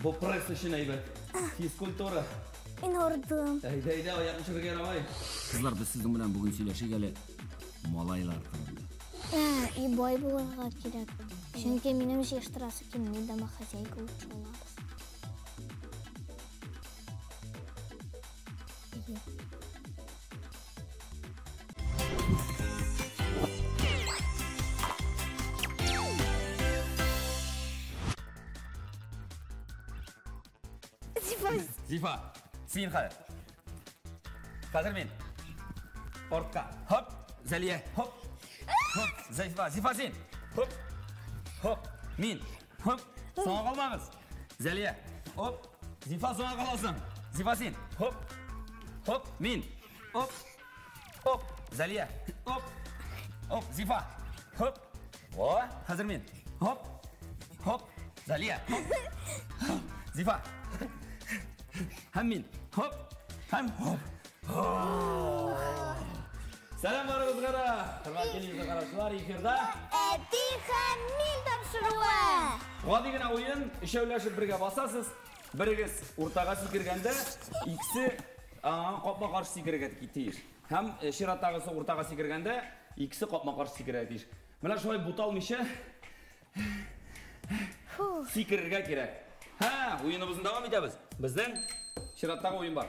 Бу пресс өчен әйбәт. Физкультура. Мин ардым. Әйдә, әйдә, аякны төшерергә ярамый. Кызлар, без сезнең белән бүген сөйләшик әле малайлар турында. И бай булырга кирәк. Чөнки минем җыештырасы килми, домохозяйка лучше булабыз. Зифа. Зифа, син хәзер. Хәзер мин. Ортка. Хоп, Зәлия, хоп. Хоп, Зифа, Зифа син. Хоп. Хоп, мин. Хоп. Соңга калмагыз. Зәлия, хоп. Зифа соңга каласың. Зифа син. Хоп. Хоп, мин. Оп. Оп, Зәлия. Оп. Оп, Зифа. Хоп. О, хәзер мин. Хоп. Хоп, Зәлия. Хоп. Зифа. Һәм мин. Хоп. Һәм хоп. Сәлам барыгызга да. Хөрмәтле телевизор караучылар, эфирда Әти һәм мин тапшыруы. Гади генә уен, өчәүләшеп бергә басасыз. Берегез уртага сикергәндә, икесе аңа капма-каршы сикерергә тиеш. Һәм чираттагысы уртага сикергәндә, икесе капма-каршы сикерергә тиеш. Менә шулай буталмыйча сикерергә кирәк. Һә, уеныбызны дәвам итәбез. Безнең чираттагы уен бар.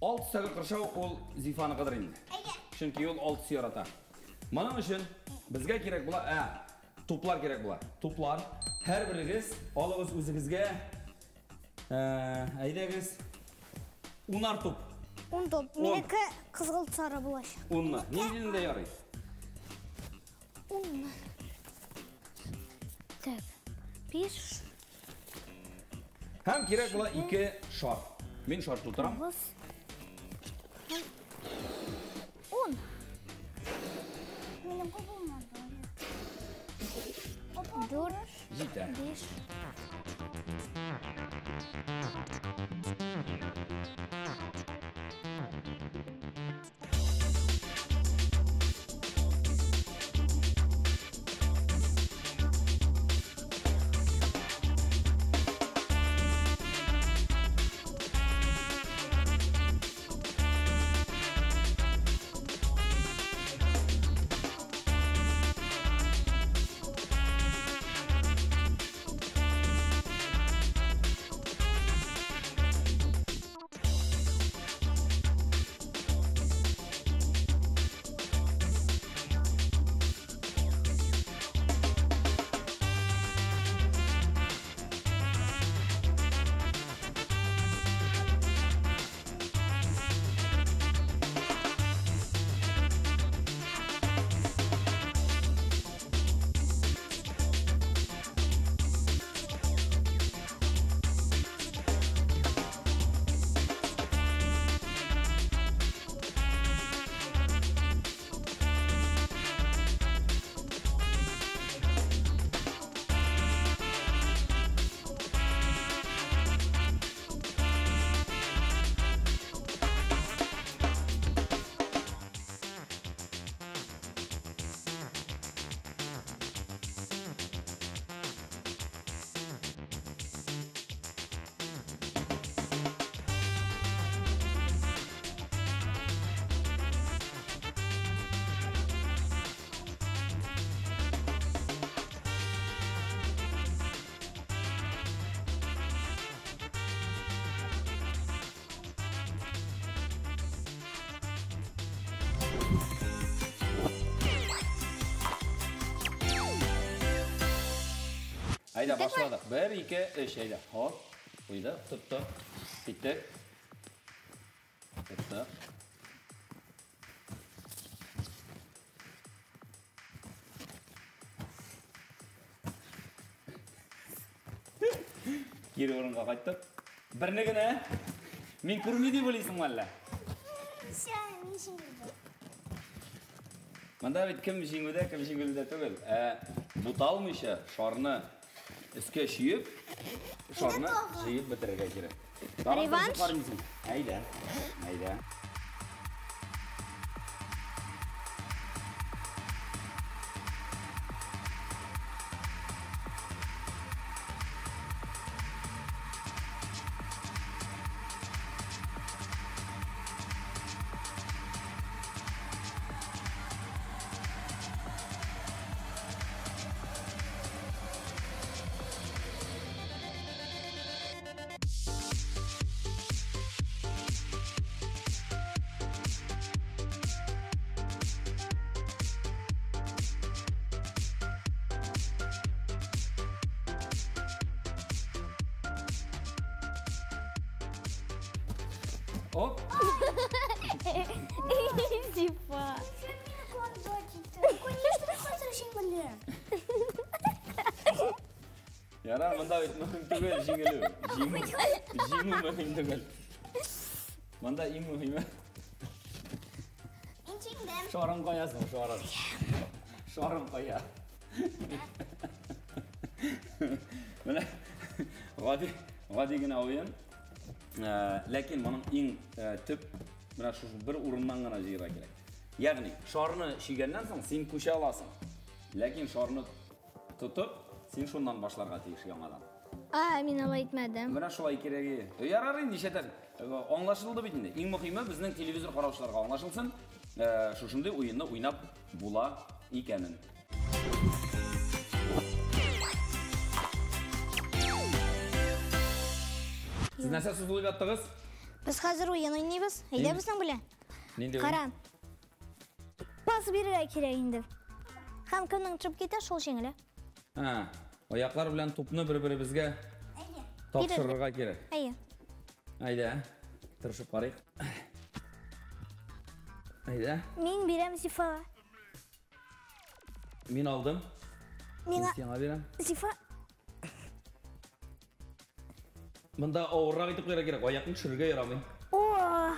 Ал төстәге кыршау ул Зифаныкыдыр инде. Чөнки ул ал төсе ярата. Моның өчен безгә кирәк була, туплар кирәк була. Туплар. Һәрберегез алыгыз үзегезгә, әйдәгез, унар туп. Ун туп. Минеке кызгылт сары булачак. Унны. Ниндиден дә ярый. Унны. Так. 5. Һәм кирәк була 2 шар. Мин шар тутырам. 10. Минем күп булмады. 4. Җитә. 5. Әйдә, башладык. 1, 2, 3, әйдә. Хоп, куйдык, тоттык, киттек. Тоттык. Кире урынга кайттык. Берне генә. Мин күрми дип уйлыйсыңмы әллә? Мин җиңелдем. Монда бит кем җиңүдә, кем җиңелүдә түгел. Ә буталмыйча шарны өскә чөеп, шарны җыеп бетерергә кирәк. Реванш? Әйдә, әйдә. Оп. Зифа. Ярар, монда бит мөһим түгел җиңелү. Җиңү, җиңү мөһим түгел. Монда иң мөһиме. Мин җиңдем. Шарың кая соң, шарың? Шарың кая? Менә гади, гади генә уен. Ләкин моның иң төп менә шушы бер урыннан гына җыярга кирәк. Ягъни шарны чөйгәннән соң син күчә аласың. Ләкин шарны тотып, син шуннан башларга тиеш яңадан. А, мин алай итмәдем. Менә шулай кирәге. Ярар инде, нишләтәсең? Аңлашылды бит инде. Иң мөһиме безнең телевизор караучыларга аңлашылсын, шушындый уенны уйнап була икәнен. Сез нәрсә сузылып яттыгыз? Без хәзер уен уйныйбыз. Әйдә безнең белән. Нинди уен? Кара. Пас бирергә кирәк инде. Һәм кемнең төшеп китә, шул җиңелә. Һа, аяклар белән тупны бер-беребезгә тапшырырга кирәк. Әйе. Әйдә, тырышып карыйк. Әйдә. Мин бирәм Зифага. Мин алдым. Миңа Мин сиңа бирәм. Зифа. Монда авыррак итеп куярга кирәк, аякны төшерергә ярамый. О!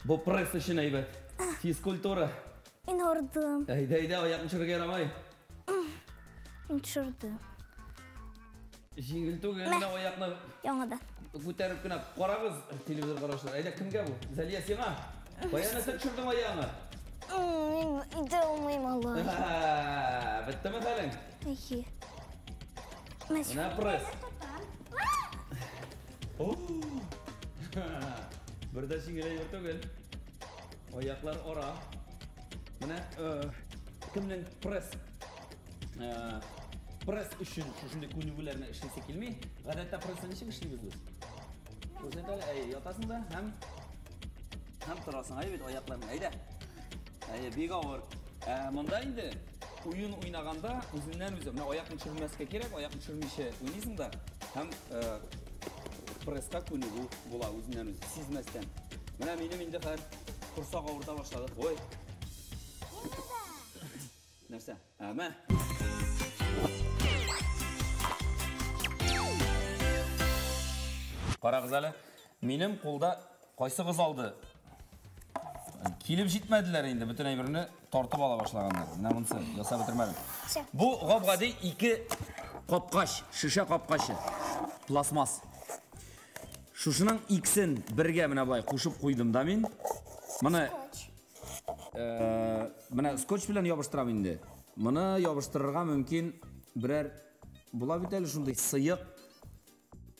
Бу пресс өчен әйбәт. Физкультура. Мин ордым. Әйдә, әйдә, аякны төшерергә ярамый. Мин төшердем. Җиңел түгел, менә аякны Яңадан. күтәреп кенә карагыз, телевизор караучылар. Әйдә, кемгә бу? Зәлия, сиңа. Кая нәрсә төшердең аягыңа? Мин итә алмыйм алай. Беттеме хәлең? Әйе. Менә пресс. Бер дә җиңел әйбер түгел. Аяклар ара. Менә кемнең пресс? Пресс өчен шушындый күнегүләрне эшлисе килми. Гадәттә прессны ничек эшлибез без? Күрсәт әле, әй, ятасың да һәм торасың. Әй бит аякларың, әйдә. Әйе, бик авыр. Монда инде уен уйнаганда үзеннән үзе, менә аякны төшермәскә кирәк, аякны төшермичә уйныйсың да һәм пресска күнегү була үзеннән үзе, сизмәстән. Менә минем инде хәзер корсак авырта башлады. Ой. Нәрсә? Әмә. Карагыз әле, минем кулда кайсыгыз алды? Килеп җитмәделәр инде, бөтен әйберне тартып ала башлаганнар. Менә монысы ясап бетермәдем. Бу гап-гади ике капкач, шешә капкачы, пластмасс. Шушының икесен бергә менә болай кушып куйдым да мин. Моны, менә скотч белән ябыштырам инде. Моны ябыштырырга мөмкин берәр була бит әле шундый сыек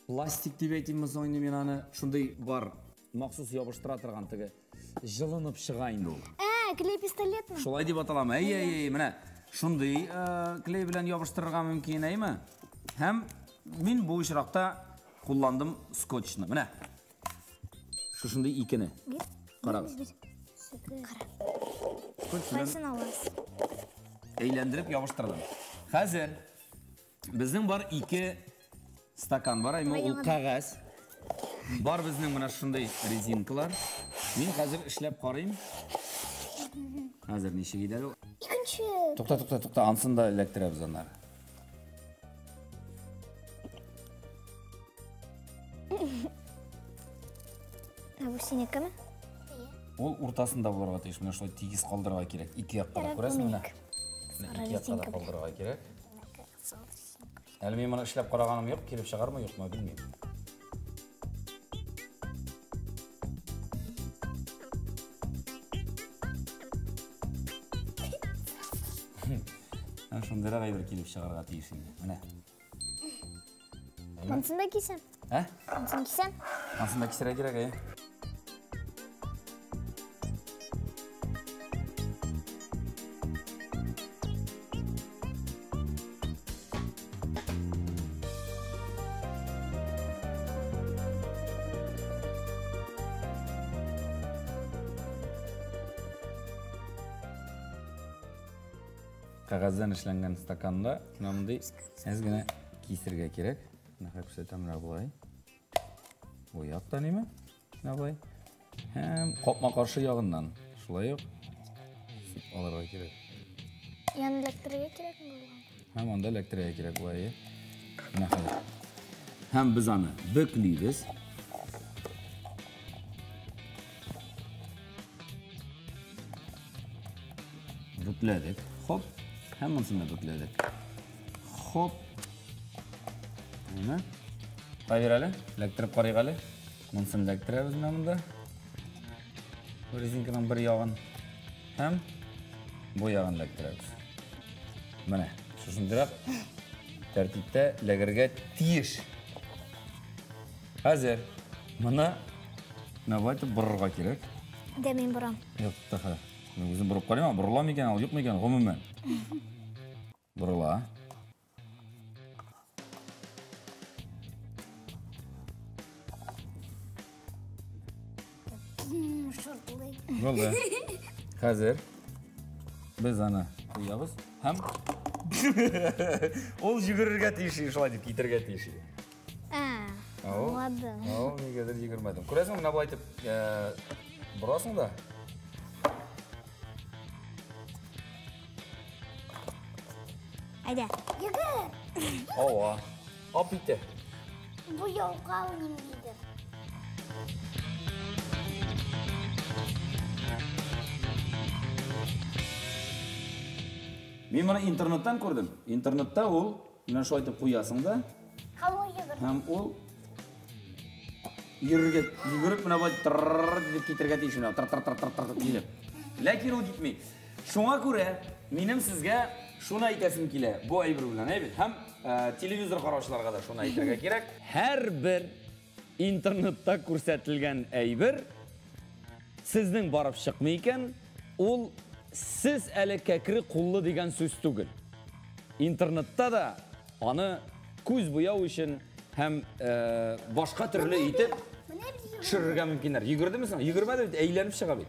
пластик дип әйтимме соң инде мин аны, шундый бар, махсус ябыштыра торган теге җылынып чыга инде ул. Ә, клей пистолетмы? Шулай дип аталамы? Әй, әй, әй, менә шундый клей белән ябыштырырга мөмкин, әйме? Һәм мин бу очракта кулландым скотчны. Менә шушындый икене. Бир. Карагыз. Бир, бир. Кара. Скотч белән Кайсын аласыз? әйләндереп ябыштырдым. Хәзер безнең бар ике стакан бар, әйме, ул кәгазь. Бар безнең менә шундый резинкалар. Мин хәзер эшләп карыйм. Хәзер ничек иде әле ул? Икенче. Тукта, тукта, тукта, ансын да эләктерәбез аннары. Ә бу синекеме? Ул уртасында булырга тиеш, менә шулай тигез калдырырга кирәк. Ике якка да, Ярар, күрәсеңме менә? минеке. Менә Сары ике якка да резинка белән. калдырырга кирәк. Әле мин моны эшләп караганым юк, килеп чыгармы, юкмы, белмим. Ә шундыйрак әйбер килеп чыгарга тиеш инде. Менә. Ансын да кисәм. Ә? Ансын кисәм. Ансын да кисәргә кирәк, әйе. Кәгазьдән эшләнгән стаканда менә мондый әз генә кисергә кирәк. Менә күрсәтәм менә болай. Бу яктан име? Менә болай. Һәм капма-каршы ягыннан шулай ук кисеп алырга кирәк. Яны эләктерергә кирәкме булган? Һәм анда эләктерергә кирәк була, әйе. Менә хәзер. Һәм без аны бөклибез. Бөкләдек. Хоп. Һәм монысын да бөкләдек. Хоп. Менә. Кайбер әле, эләктереп карыйк әле. Монысын эләктерәбез менә монда. Бу резинканың бер ягын һәм бу ягын эләктерәбез. Менә, шушындырак тәртиптә эләгергә тиеш. Хәзер моны менә болай итеп борырга кирәк. Дә мин борам. Юк, тәхә. Мин үзем борып карыйм, борыла микән, ул юк микән, гомумән. Борыла. Шортлый. Булды. Хәзер без аны куябыз һәм ул йөгерергә тиеш, шулай дип китергә тиеш. Аңладым. Ау, нигәдер йөгермәдем. Күрәсең, менә болай итеп борасың да. Әйдә. Йөгер! Ава. Ап итә. Бу ялкау ниндидер. Мин моны интернеттан күрдем. Интернетта ул менә шулай итеп куясың да. Һәм ул йөгер. Һәм ул йөрергә, йөгереп менә болай тыр дип китергә тиеш менә тыр тыр тыр тыр тыр килеп. Ләкин ул китми. Шуңа күрә минем сезгә шуны әйтәсем килә бу әйбер белән, әйбит. Һәм телевизор караучыларга да шуны әйтергә кирәк. Һәрбер интернетта күрсәтелгән әйбер сезнең барып чыкмый икән, ул сез әле кәкре куллы дигән сүз түгел. Интернетта да аны күз буяу өчен һәм башка төрле итеп төшерергә мөмкиннәр. Йөгердеме соң? Йөгермәде бит, әйләнеп чыга бит.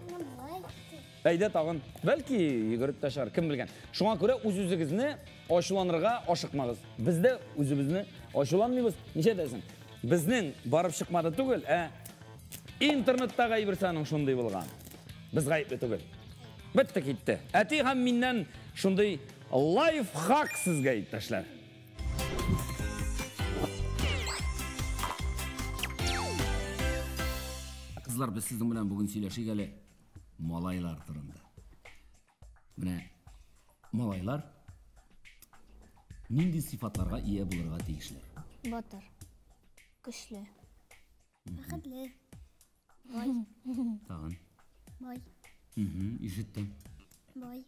Әйдә тагын. Бәлки йөгереп тә чыгар, кем белгән. Шуңа күрә үз-үзегезне ачуланырга ашыкмагыз. Без дә үзебезне ачуланмыйбыз. Ничә әйтәсең? Безнең барып чыкмады түгел, ә интернеттагы әйбер аның шундый булган. Без гаепле түгел. Бетте китте. Әти һәм миннән шундый лайфхак сезгә, иптәшләр. Кызлар, без сезнең белән бүген сөйләшик әле малайлар турында. Менә малайлар нинди сыйфатларга ия булырга тиешләр? Батыр, көчле, бәхетле, бай. Тагын. Бай. Ишеттем. Бай.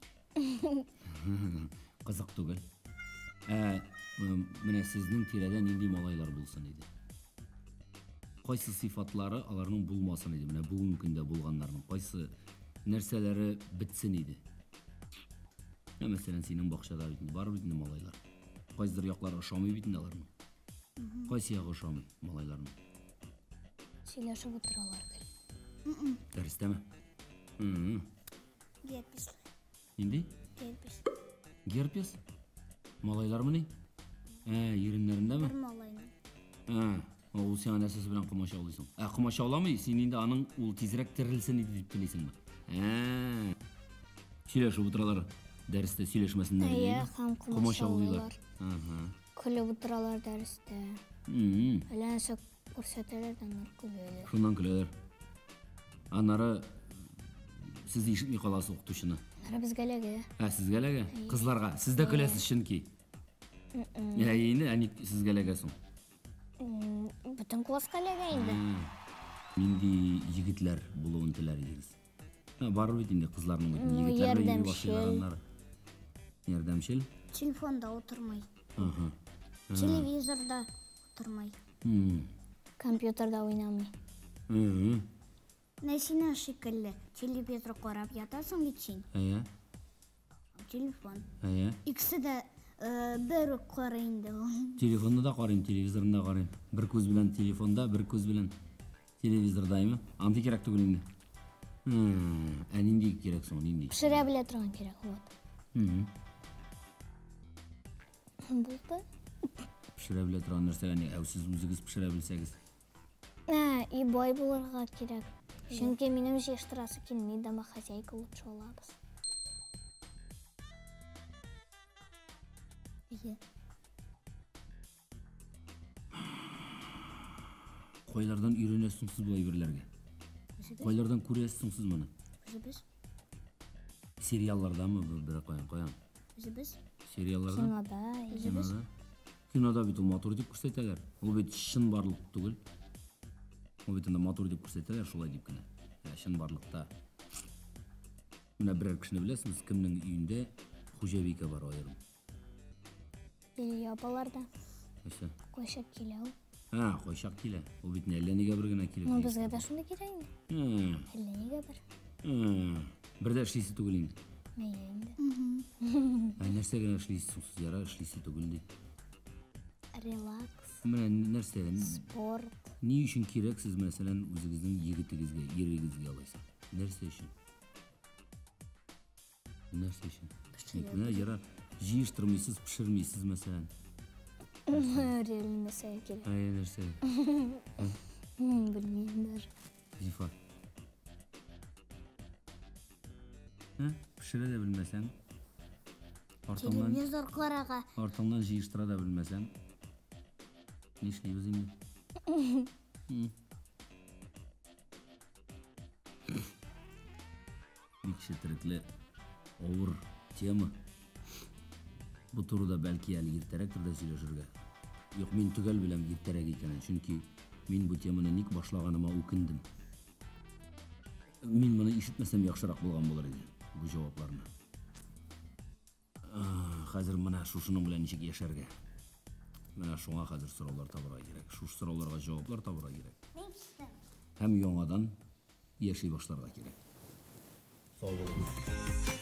Кызык түгел. Менә сезнең тирәдә нинди малайлар булсын иде? Кайсы сыйфатлары аларның булмасын иде? Менә бүгенге көндә булганнарның кайсы нәрсәләре бетсен иде? Менә мәсәлән, синең бакчада бит бар бит инде малайлар. Кайсыдыр яклары ошамый бит инде аларның. Кайсы ягы ошамый малайларның? Сөйләшеп утыралар гел. Дәрестәме? Герпес. Нинди? Герпес. Герпес? Малайлармыни? Иреннәрендәме? Бер малайның. Ул сиңа нәрсәсе белән комачаулыйсың? Комачауламый, син инде аның ул тизрәк терелсен иде дип телисеңме? Сөйләшеп утыралар, дәрестә сөйләшмәсеннәр иде. Әйе, һәм комачаулыйлар. комачаулыйлар. Көлеп утыралар дәрестә. Әллә нәрсә күрсәтәләр дә, аннары көләләр. Шуннан көләләр. Аннары сез ишетми каласыз укытучыны. Аннары безгә эләгә. Сезгә эләгә? Кызларга. Сез дә көләсез чөнки. Инде, ә ник сезгә эләгә соң? Бөтен класска эләгә инде. Нинди егетләр булуын теләр идегез? Бар бит инде кызларның бит егетләр белән йөри башлыйлар аннары. Ярдәмчел? Телефонда утырмый. Телевизорда утырмый. Компьютерда уйнамый. Менә синең шикелле телевизор карап ятасың бит син. Әйе. Телефон. Әйе. Икесе дә бер үк карый инде ул. Телефонны да карыйм, телевизорны да карыйм. Бер күз белән телефонда, бер күз белән телевизордаймы? Андый кирәк түгел инде. Ә нинди кирәк соң, нинди? Пешерә белә торган кирәк, вот. Булды. Пешерә белә торган нәрсәгә ни? Ә сез үзегез пешерә белсәгез? Ә, и бай булырга кирәк. Чөнки минем җыештырасы килми, домохозяйка лучше алабыз. Әйе. Кайлардан өйрәнәсең сез бу әйберләргә? Үзебез. Кайлардан күрәсең сез моны? Үзебез. Сериаллардамы бу бер каян каян? Үзебез. Сериаллардан? Кинода. Үзебез. Кинода. Кинода бит ул матур дип күрсәтәләр. Ул бит чынбарлык түгел. Ул бит анда матур дип күрсәтәләр, шулай дип кенә. Ә чынбарлыкта менә берәр кешене беләсез, кемнең өендә хуҗабикә бар аерым. Лилия апаларда. Нәрсә? Кайчак килә ул. А, кайчак килә. Ул бит әллә нигә бер генә килеп. Ну, безгә дә шундый кирәк инде. Әллә нигә бер. Бер дә эшлисе түгел инде. Әйе инде. Ә нәрсә генә эшлисез соң сез? Яра эшлисе түгел ди. Релакс, Менә нәрсә, спорт. ни өчен кирәк сез, мәсәлән, үзегезнең егетегезгә, ирегезгә алайса? Нәрсә өчен? Нәрсә өчен? Менә яра җыештырмыйсыз, пешермисез, мәсәлән. Реально нәрсә кирәк. Әй, нәрсә? Белмим даже. Зифа. Ә? Пешерә дә белмәсәң, артыңнан, Телевизор карага. артыңнан җыештыра да белмәсәң, нишлибез инде? Бик четерекле, авыр тема. Бу турыда бәлки әле иртәрәктер дә сөйләшергә. Юк, мин төгәл беләм иртәрәк икәнен, чөнки мин бу теманы ник башлаганыма үкендем. Мин моны ишетмәсәм яхшырак булган булыр иде бу җавапларны. Хәзер менә шушының белән ничек яшәргә? Менә шуңа хәзер сораулар табырга кирәк. Шушы сорауларга җаваплар табырга кирәк. Мин киттем. Һәм яңадан яши башларга кирәк. Сау булыгыз.